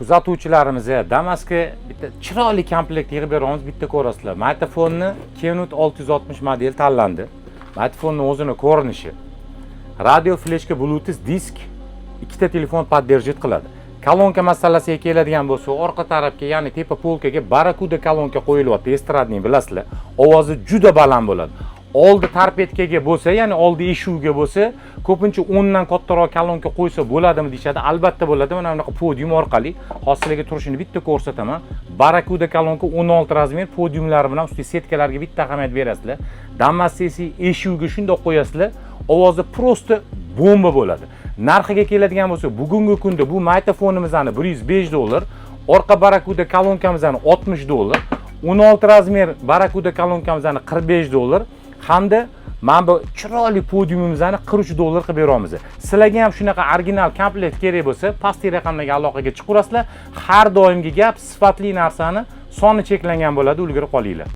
Kuzatuvchilarimizga Damasga bitta chiroyli komplekt yig'ib beramiz, bitta ko'rasizlar. Magnitofonni Kenwood 660 model tanlandi. Magnitofonni o'zini ko'rinishi. Radio, fleshka, Bluetooth, disk, ikkita telefon поддерживать qiladi. Kolonka masalasiga keladigan bo'lsa, orqa tarafga, ya'ni tepa polkaga Barracuda kolonka qo'yilyapti. Эстрадный, bilasizlar. Ovozi juda baland bo'ladi. Oldi торпедка ga bo'lsa, ya'ni oldi eshugiga bo'lsa, ko'pincha 10 dan kattaroq kolonka qo'ysa bo'ladimi deyishadi. Albatta bo'ladi. Mana bunaqa podium orqali hozir sizlarga turishini bitta ko'rsataman. Barracuda kolonka 16 размер podiumlari bilan ustiga setkalarga bitta ahamiyat berasizlar. Damas esa eshugiga shundoq qo'yasizlar, ovozi просто bomba bo'ladi. Narxiga keladigan bo'lsa, bugungi kunda bu magnitofonimizni 105 dollar, orqa Barracuda kolonkamizni 60 dollar, 16 размер Barracuda kolonkamizni 45 dollar hamda mana bu chiroyli podiumimizni 43 dollar qilib beramiz. Sizlarga ham shunaqa original komplekt kerak bo'lsa, pastki raqamlarga aloqaga chiqaverasizlar. Har doimgi gap, sifatli narsani soni cheklangan bo'ladi, ulgurib qolinglar.